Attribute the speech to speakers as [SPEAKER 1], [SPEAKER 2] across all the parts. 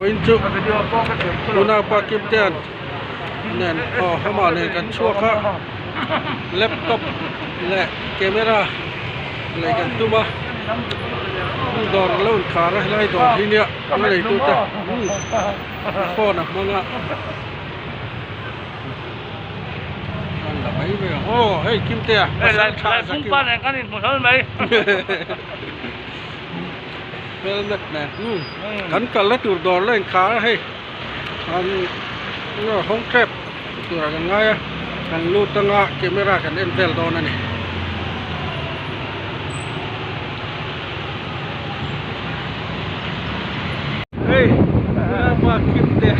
[SPEAKER 1] Vawiin chu unaupa Kimtea'n nen aw hamah nen kan chhuak a laptop leh camera lei kan tum a dawr a lo inkhar a helai dawr hi nia a neitute phone a hmang a an la mai mai ang aw hei Kimtea pasal tha zakim helmet nen kan kalna tur dawr la inkhar a hei an hawng tep turah kan ngai a kan lut anga camera kan en vel dawn a ni. Hei pa kim te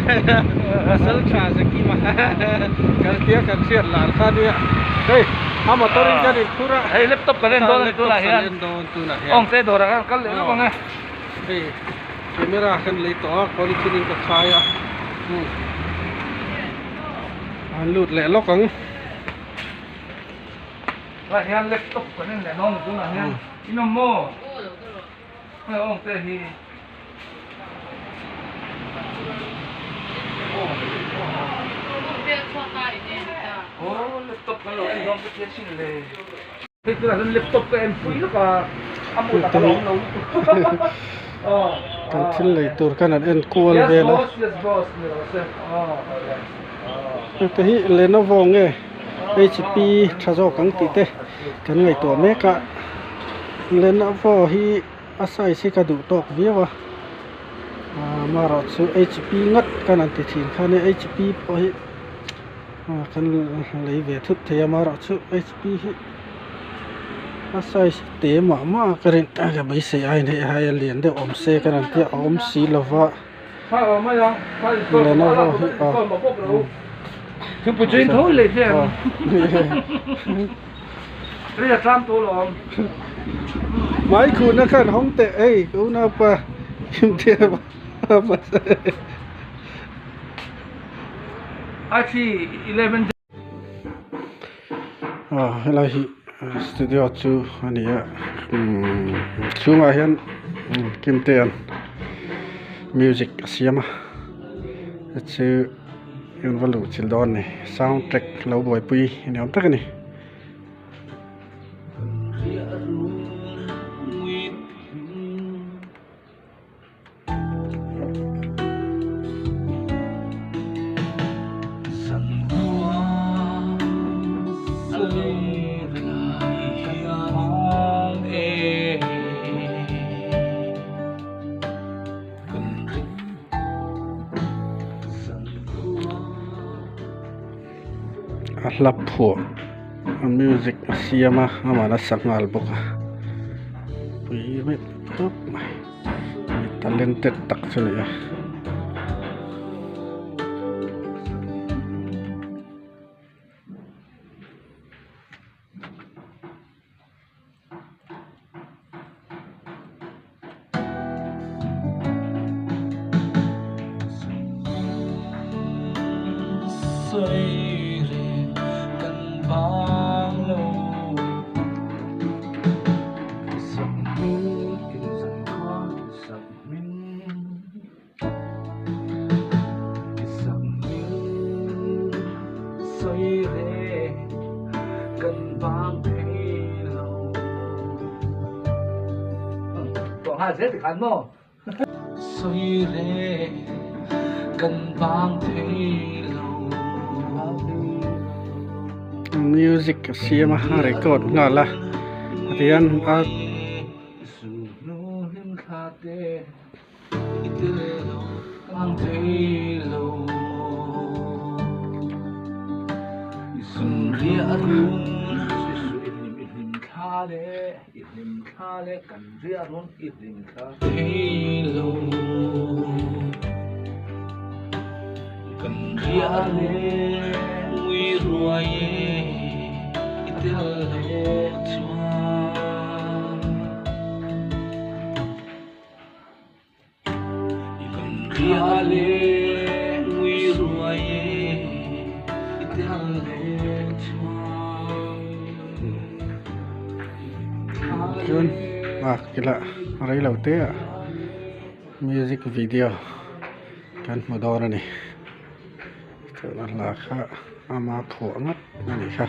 [SPEAKER 1] pasal tha zakima kan tia kan hriat lar kha nia hei a motor in kan inphur a
[SPEAKER 2] hei laptop kan en dawn a ni tunah hian.
[SPEAKER 1] Tunah hian
[SPEAKER 2] Awng te dawrah khan kal leh lawk ang e.
[SPEAKER 1] Hei camera khan lei tawh a polythene in ka khai a umm an lut leh lawk ang.
[SPEAKER 2] Tunah hian laptop kan en leh dawn a tunah hian in awm maw? Hei awng te hi. Aw laptop kan lo en dawn ka tia chin le. Hei tunah chuan laptop ka en pui lawk a, a hmuh tak a lo awm lo lutuk.
[SPEAKER 1] Kan thil lei tur khan an en kual vel a. Hete hi Lenovo nge HP tha zawk ang tih te kan ngaihtuah mek a, Lenovo hi a size hi ka duh tawk viau a, amaherawhchu HP ngat kan han ti thin kha nia HP pawh hi. Kan lei ve thut thei a amaherawhchu hp hi a size te mah mah a ka rin a ka beisei aiin hei aia lian deuh awm se ka rawn tia a awm si lova Lenovo hi aw hmai khuhna khan hawng teh hei ka unaupa Aw helai hi studio chu a ni a umm chhungah hian Kimtea'n music a siam a chu an va luh chilh dawn a ni sound track lo buaipui ni awm tak a ni. A hla phuah a music a siam a amah a sa nghal bawk a pui meuh khawp mai. Mi talented tak chu a ni a. Music a siam a a record nghal a tihian a. Chuan a kila rei lo te ah music video. Kan hmu dawn a ni. Tuna hla kha ama phuah ngat a nih kha.